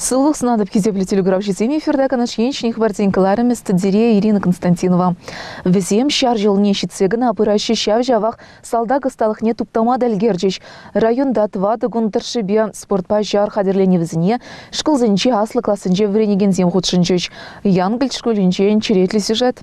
Сывлӑх сунатӑп, хисеплӗ телекуравҫӑсем, эфирта Канаш ен ҫӗнӗ хыпарсен кӑларӑмӗ студире Ирина Константинова. Вӗсем ҫар ҫулне ҫитсе кӑна пыраҫҫӗ, ҫав-ҫавах салтак ӑсталӑхне туптама та ӗлкӗрчӗҫ. Районта тӑватӑ кун тӑршшӗпе спортпа ҫар хатӗрленӗвӗсене шкулсенче аслӑ классенче вӗренекенсем хутшӑнчӗҫ. Янкӑлч шкулӗнчен черетлӗ сюжет.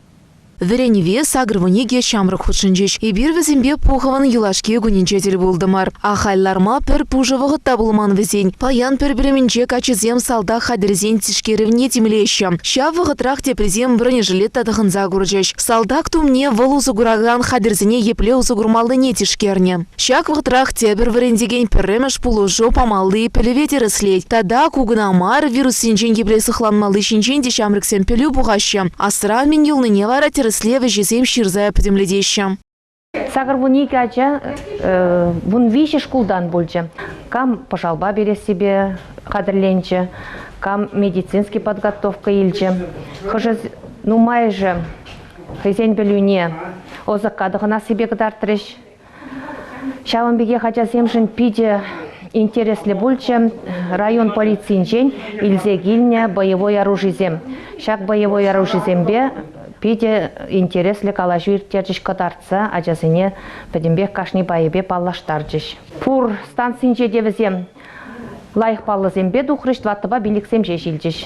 Вӗренӗве сакӑрвуникӗ ҫамрӑк хутшӑнчӗҫ. Эпир вӗсемпе пухӑвӑн юлашки кунӗнче тӗл пултӑмӑр. Ахаль ларма пӗр пушӑ вӑхӑт та пулман вӗсен. Паян пӗр-пӗринче каччӑсем салтак хатӗрӗсен тишкерӗвне тимлеҫҫӗ. Ҫав вӑхӑтрах теприсем бронежилет та тӑхӑнса курчӗҫ. Салтак тумне вӑл усӑ куракан хатӗрсене епле усӑ курмаллине тишкернӗ. Ҫак вӑхӑтрах тепӗр вӗрентекен пӗрремӗш пулӑшу памалли пӗлӗве тӗрӗслет. Тата ку кӑна мар, вируссенчен епле сыхланмалли ҫинчен те ҫамрӑксем пӗлӳ пухаҫҫӗ. Асра мӗн юлнине вара тӗрӗслев ӗҫӗсем ҫырса пӗтӗмлетеҫҫӗ. 82 ача 13 шкултан пулчӗ. Кам пӑшалпа перессипе хатӗрленчӗ, кам медицинский подготовка илчӗ. Хӑшӗ нумайӑшӗ хӑйсен пӗлӳне ОЗК тӑхӑнассипе кӑтартрӗҫ. Ҫавӑн пекех ачасемшӗн питӗ интереслӗ пулчӗ район полицинчен илсе килнӗ боевой оружисем. Ҫак боевой оружисемпе питӗ интереслӗ калаҫу ирттерчӗҫ, кӑтартса ачасене пӗтӗмпех кашни пайӗпе паллаштарчӗҫ. Пур станцинче те вӗсем лайӑх паллӑсемпе тухрӗҫ, тӑваттӑпа пиллӗксем ҫеҫ илчӗҫ.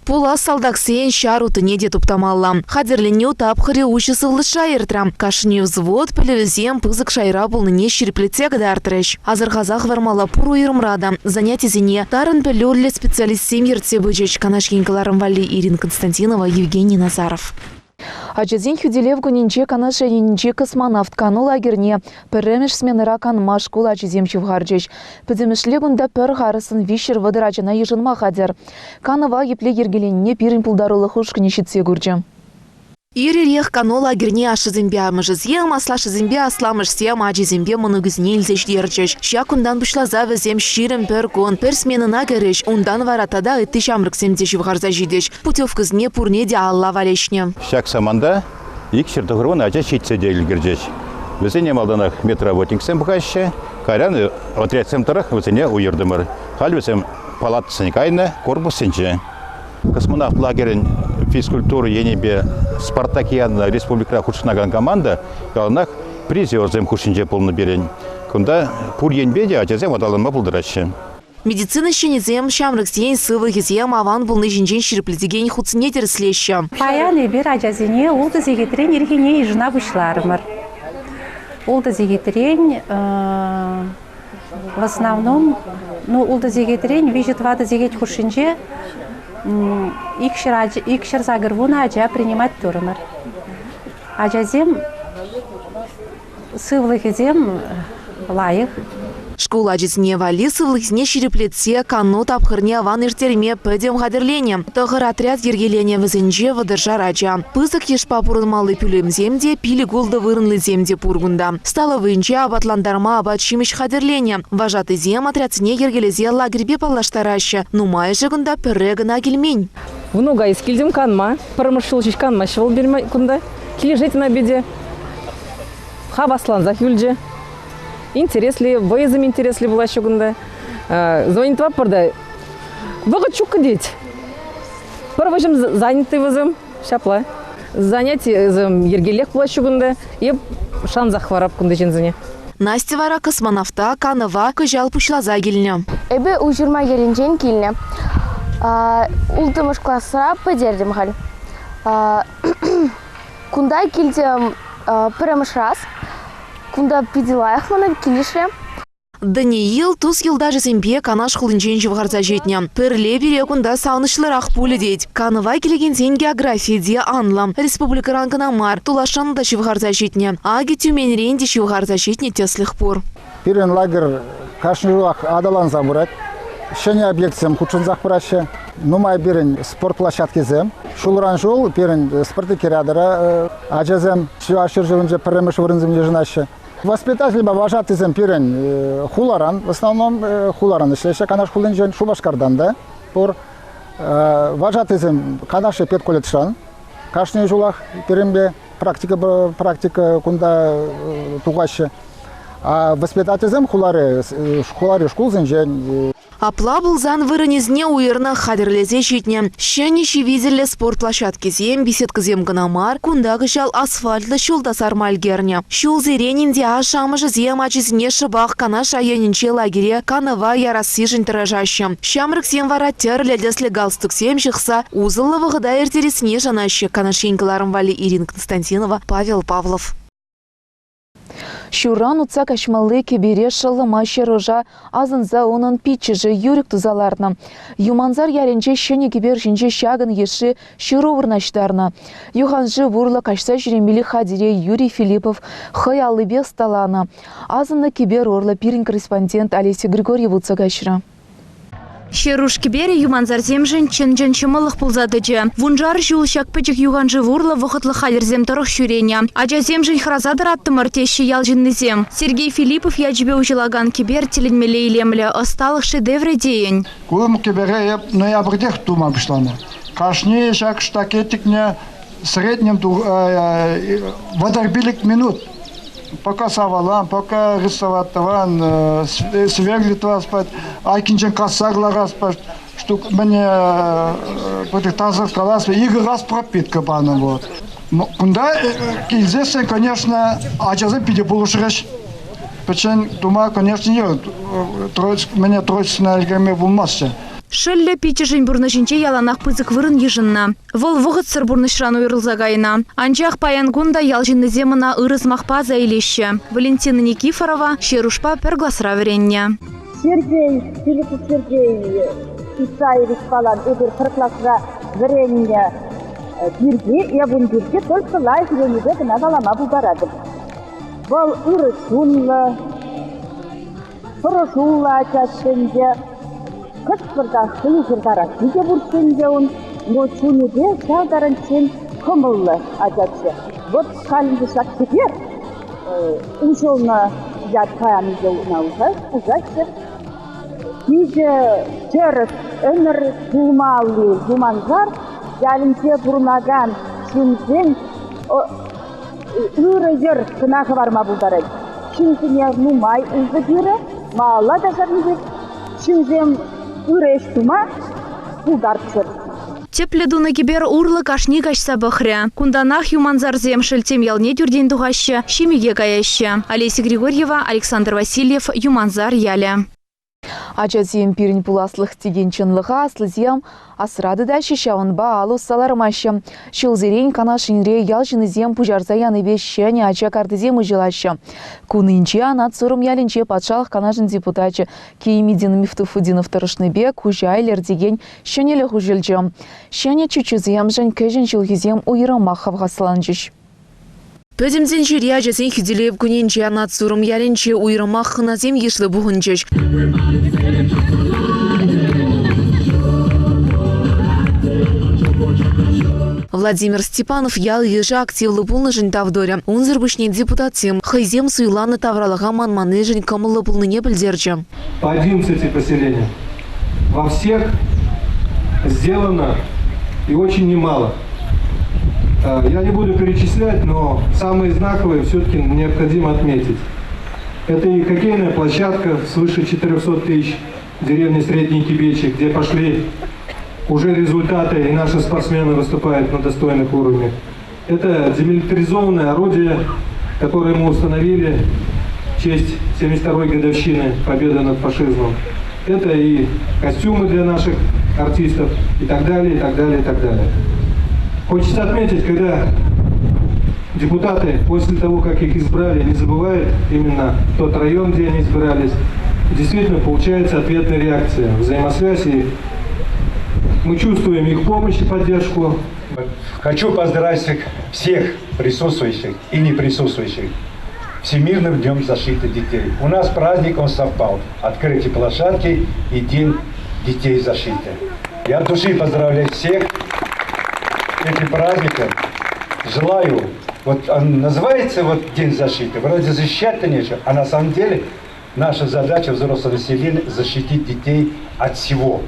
Пулас салтаксен ҫар уттине те туптамалла. Хатӗрленӳ тапхӑрӗ уҫӑ сывлӑшра иртрӗ. Кашни взвод пӗлӗвӗсем пысӑк шайра пулнине ҫирӗплетсе кӑтартрӗҫ. Асӑрхаса хӑвармалла пур уйрӑмра та занятисене тарӑн пӗлӳллӗ специалистсем ертсе пычӗҫ. Канаш ен кӑларӑм валли Ирина Константинова, Евгений Назаров. Ачасен хӳтӗлев кунӗнче Канаш районӗнчи космонавт кану лагерьне пӗрремӗш сменӑра канма шкул ачисем ҫывхарчӗҫ. Пӗтӗмӗшле кунта пӗр харӑссӑн 330 ачана йышӑнма хатӗр. Канӑва епле йӗркеленине пирӗн пултарулӑх ушкӑнӗ ҫитсе курчӗ. Ир-ирех кану лагерьне ашшӗсемпе амӑшӗсем, аслашшӗсемпе асламӑшсем ачисемпе мӑнукӗсене илсе ҫитерчӗҫ. Ҫак кунтан пуҫласа вӗсем 21 кун пӗр сменӑна кӗрӗҫ, унтан вара тата ытти ҫамрӑксем те ҫывхарса ҫитӗҫ. Путевкӑсене пурне те алла валеҫнӗ. Ҫак саманта 290 ача ҫитсе те ӗлкӗрчӗҫ. Вӗсене малтанах медработниксем пӑхаҫҫӗ, кайран отрядсем тӑрӑх вӗсене уйӑртӑмӑр. Халь вӗсем палатӑсене кайнӑ, корпуссенче. Космонавт лагерӗн физкультура енӗпе Спартакиада республикӑра хутшӑнакан команда яланах призерсем хушшинче пулнӑ пирӗн. Кунта пур енпе те ачасем аталанма пултараҫҫӗ. Медицина ӗҫченӗсем ҫамрӑксен сывлӑхӗсем аван пулни ҫинчен ҫирӗплетекен хутсене тӗрӗслеҫҫӗ. Паян эпир ачасене ултӑ сехетрен ирхине йышӑна пуҫларӑмӑр. Ултӑ сехетрен в основном ну, ултӑ сехетрен виҫӗ-тӑватӑ сехет хушшинче 280 ача принимать турӑмӑр. Ачасем Сывлӑхӗсем лайӑх. Шкул ачисене валли сывлӑхне ҫирӗплетсе кану тапхӑрне аван ирттерме пӗтӗм хатӗрленӗ. Тӑхӑр отряд йӗркеленӗ вӗсенче вӑтӑршар ача. Пысӑк йышпа пурӑнмалли пӳлӗмсем те, пилӗк-ултӑ вырӑнлисем те пур кунта. Столовӑйӗнче апатлантарма апат-ҫимӗҫ хатӗрленӗ. Вожатӑйсем отрядсене йӗркелесе лагерьпе паллаштараҫҫӗ. Нумайӑшӗ кунта пӗрре кӑна килмен. Внука эс килтӗм канма. Пӗрремӗш ҫул ҫеҫ канмасть вӑл пирӗн кунта. Килӗшет ӑна питӗ. Хаваслансах юлчӗ. Интересли, вӑйӑсем интересли пулаҫҫӗ кунта. Звонить тӑватпӑр та вӑхӑт ҫук кӗтет. Пӗр вӗҫӗм заняты вӗсем ҫапла. Занятисем йӗркеллех пулаҫҫӗ кунта. Эп шансах хӑварап кунти ҫынсене. Настя вара космонавта канӑва кӑҫал пуҫласа килнӗ. Эпӗ Уҫырма ялӗнчен килнӗ. Улттӑмӗш класра пӗтертӗм халь. Кунта килтӗм пӗрремӗш раз. Кунта питӗ лайӑх мана, килӗшрӗ. Даниил тус-юлташӗсемпе Канаш хулинчен ҫывхарса ҫитнӗ. Пӗрле пире кунта савӑнӑҫлӑрах пулӗ тет. Канӑва килекенсен географийӗ те анлӑ. Республикӑран кӑна мар, тулашран та ҫывхарса ҫитнӗ. Акӑ Тюменьрен те ҫывхарса ҫитнӗ тӗслӗх пур. Пирӗн лагерь кашни ҫулах аталанса пырать. Ҫӗнӗ объектсем хутшӑнсах пыраҫҫӗ. Нумай пирӗн спорт площадкисем. Ҫулран ҫул пирӗн спартакиадӑра ачасем Чӑваш ҫӗршывӗнче пӗрремӗш вырӑнсем йышӑнаҫҫӗ. Воспитательпа вожатыйсем пирӗн хуларан, в основном хуларан ӗҫлеҫҫӗ, Канаш хулинчен, Шупашкартан та пур. Вожатыйсем Канашри педколледжран кашни ҫулах пирӗнпе практика, практика кунта тухаҫҫӗ. А воспитательсем хулари, хулари шкулсенчен. Апла пулсан вырӑнӗсене уйӑрнӑ, хатӗрлесе ҫитнӗ. Ҫӗнӗ ҫивитӗллӗ спорт площадкисем, беседкӑсем кӑна мар, кунта кӑҫал асфальтлӑ ҫул та сарма ӗлкӗрнӗ. Ҫулсерен ӗнтӗ ашшӗ-амӑшӗсем ачисене шӑпах Канаш районӗнчи лагере канӑва ярассишӗн тӑрӑшаҫҫӗ. Ҫамрӑксем вара тӗрлӗ тӗслӗ галстуксем ҫыхса усӑллӑ вӑхӑта ирттерессине шанаҫҫӗ. Канаш ен кӑларӑм валли Ирина Константинова, Павел Павлов. Ҫурран утса каҫмалли кӗпере шӑллӑма ҫӗрӑша асӑнса унӑн пиччӗшӗ Юрик туса лартнӑ. Юмансар ялӗнче ҫӗнӗ кӗпер ҫинче ҫакӑн йышши ҫыру вырнаҫтарнӑ. Юханшыв урлӑ каҫса ҫӳремелли хатӗре Юрий Филиппов хӑй аллипе ӑсталанӑ. Асӑннӑ кӗпер урлӑ пирӗн корреспондент Олеся Григорьева утса каҫрӗ. Ҫеруш кӗперӗ юмансарсемшӗн чӑн-чӑн ҫӑмӑллӑх пулса тӑчӗ. Вуншар ҫул ҫак пӗчӗк юханшыв урлӑ вӑхӑтлӑх хатӗрсем тӑрӑх ҫӳренӗ. Ачасемшӗн хӑраса тӑраттӑмӑр, теҫҫӗ ял ҫыннисем. Сергей Филиппов ячӗпе уҫӑлакан кӗпер тӗлӗнмелле илемлӗ, ӑсталӑх шедеврӗ тейӗн. Ку кӗпере эп ноябрьтех тума пуҫланӑ. Кашни ҫак штакетикне среднем 35 минут пока савалан, пока рисовать тӑван, сверлить тӑвас айккинчен касса кӑларас штук мӗне тасӑркалас икӗ раз пропитка панӑ вот. Кунта килсессӗн, конечно, ачасем питӗ пулӑшрӗҫ. Пӗччен тума, конечно, Троицк, мӗне Троицкна ӗлкӗрме пулмастчӗ. Шӑллӗ пиччӗшӗн пурнӑҫӗнче яланах пысӑк вырӑн йышӑннӑ. Вӑл вӑхӑтсӑр пурнӑҫран уйрӑлса кайнӑ. Анчах паян кун та ял ҫыннисем ӑна ырӑ сӑмахпа аса илеҫҫӗ. Валентина Никифорова Ҫерушпа пӗр класра вӗреннӗ. Сергей Филиппов Сергей Исаевич палан эпир пӗр класра вӗреннӗ пирки, эп ун пирки только лайӑх енӗпе кӑна калама пултаратӑп. Вӑл ырӑ чунлӑ, тӑрӑшуллӑ ачаччӗ ӗнтӗ. Кӑшт-пӑртак хӑюсӑртараххи те пурччӗ ӗнтӗ ун, но чунӗпе ҫав таранччен кӑмӑллӑ ачаччӗ. Вӑт халь ӗнтӗ ҫак кӗпер уҫӑлнӑ ят паян ӗнтӗ ӑна уҫаҫҫӗ. Питӗ тӗрӗс ӗмӗр пулмалли Юмансар ялӗнче пурӑнакан ҫынсен ырӑ йӗр кӑна хӑварма пултарать. Ҫынсене нумай усӑ кӳрӗ, малалла та ҫакӑн пек ҫынсем ырӑ ӗҫ тума пултарччӑр. Тӗплӗ тунӑ кӗпер урлӑ кашни каҫса пӑхрӗ. Кунтанах юмансарсем Шелттем ялне тӳртен тухаҫҫӗ, Ҫимӗке каяҫҫӗ. Олеся Григорьева, Александр Васильев, Юмансар ялӗ. Ачасем пирӗн пуласлӑх текен чӑнлӑха аслисем асра тытаҫҫӗ, ҫавӑнпа алӑ усса лармаҫҫӗ. Ҫулсерен Канаш енре ял ҫыннисем пуҫарса янипе ҫӗнӗ ача картисем уҫӑлаҫҫӗ. Кунӗнче Анат Сурӑм ялӗнче Патшалӑх Канашӗн депутачӗ Киемидин Мифтуфудинов тӑрӑшнипе куҫа илӗртекен ҫӗнӗлӗх уҫӑлчӗ. Ҫӗнӗ чуччусемшӗн кӗҫӗн ҫулхисем уйрӑмах хавхасланчӗҫ. Пӗтӗм тӗнчери ачасен хӳтӗлев кунӗнче Анат Сурӑм ялӗнче уйрӑмах хӑнасем йышлӑ пухӑнчӗҫ. Владимир Степанов ял-йыша активлӑ пулнӑшӑн тав турӗ. Унсӑр пуҫне депутатсем хӑйсем суйланӑ тавралӑха манманнишӗн кӑмӑллӑ пулнине пӗлтерчӗ. По 11 поселениям. Во всех сделано и очень немало. Я не буду перечислять, но самые знаковые все-таки необходимо отметить. Это и хоккейная площадка свыше 400 тысяч в деревне Средний Кибечи, где пошли уже результаты, и наши спортсмены выступают на достойных уровнях. Это демилитаризованное орудие, которое мы установили в честь 72-й годовщины победы над фашизмом. Это и костюмы для наших артистов и так далее, и так далее, и так далее. Хочется отметить, когда депутаты после того, как их избрали, не забывают именно тот район, где они избирались, действительно получается ответная реакция, взаимосвязь, и мы чувствуем их помощь и поддержку. Хочу поздравить всех присутствующих и не присутствующих Всемирным днем защиты детей. У нас праздник, он совпал. Открытие площадки и День детей защиты. Я от души поздравляю всех этим праздником. Желаю, вот он называется вот День защиты, вроде защищать-то нечего, а на самом деле наша задача взрослого населения защитить детей от всего.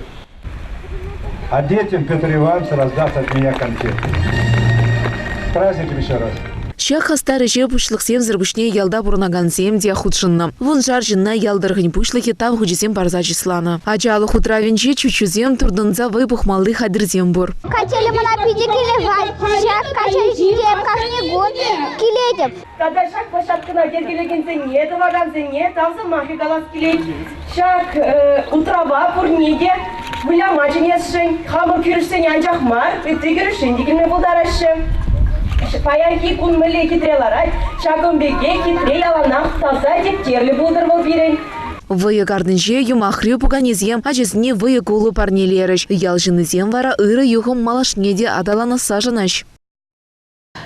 А детям Петр Иванович раздаст от меня конфеты. С праздником еще раз. Ҫак хастар ӗҫе пуҫлӑхсемсӗр пуҫне ялта пурӑнакансем те хутшӑннӑ. Вуншар ҫынна ял тӑрӑхӗн пуҫлӑхӗ тав хучӗсем парса чысланӑ. Ачалӑх утравӗнче чуччусем туртӑнса вӑй пухмалли хатӗрсем пур. Качели мана питӗ килӗшет. Ҫак качель ҫинче кашни кун килетӗп. Тата ҫак площадкӑна йӗркелекенсене, тӑвакансене тав сӑмахӗ калас килет. Ҫак утрава пурне те выляма чӗнесшӗн. Хамӑр кӳршсене анчах мар, ытти кӳршсен те килме пултараҫҫӗ. Паянхи кун мӗнле хитре ларать, ҫакӑн пекех хитре яланах таса типтерлӗ пултӑр вӑл пирӗн. Вӑйӑ картинче юмахри пуканесем ачасене вӑйӑ-кулӑ парнелерӗҫ. Ял ҫыннисем вара ырӑ юхӑм малашне те аталанасса шанаҫ.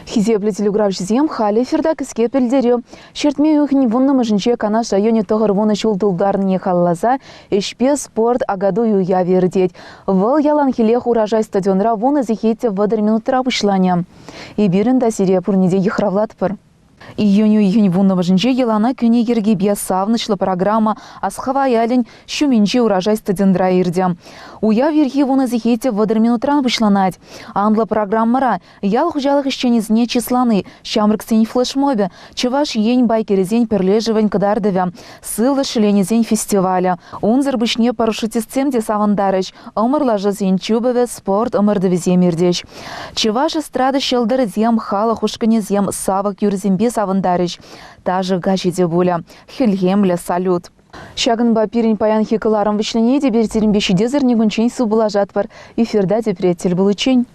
Хисеплӗ телекуравҫӑсем, халӗ эфирта кӗске пӗлтерӳ. Ҫӗртме уйӑхӗн вуннӑмӗшӗнче Канаш районӗ 90 ҫул тултарнине халалласа ӗҫпе спорт Акатуй уявӗ иртет. Вӑл яланхиллех Урожай стадионра вунӑ сехет те 30 минутра пуҫланӗ. Эпир унта сире пурне те йыхравлатпӑр. Июнь уйӑхӗн вуннӑмӗшӗнче йӑлана кӗнӗ йӗркепе савӑнӑҫлӑ программа Асхва ялӗн ҫумӗнчи Урожай стадионра иртӗ. Уяв ирхи вунӑ сехет те 30 минутран пуҫланать. Анлӑ программӑра ял хуҫалӑх ӗҫченӗсене чыслани, ҫамрӑксен флешмобӗ, Чӑваш Ен байкерӗсен пӗрлешӗвӗн кӑтартӑвӗ, сывлӑш ҫӗленӗсен фестивалӗ. Унсӑр пуҫне парашютистсем те савӑнтарӗҫ, ӑмӑр лашасен чупӑвӗ, спорт ӑмӑртӑвӗсем иртӗҫ. Чӑваш эстрада ҫӑлтӑрӗсем, халӑх ушкӑнӗсем савӑк юрӑсемпе савӑнтарӗҫ. Ташӑ каҫӗ те пулӗ. Хӗлхемлӗ салют. Ҫакӑнпа пирӗн паянхи кӑларӑм вӗҫленет. Эпир сирӗнпе ҫитес эрнекунччен сывпуллашатпӑр. Эфирта тепре тӗл пуличчен.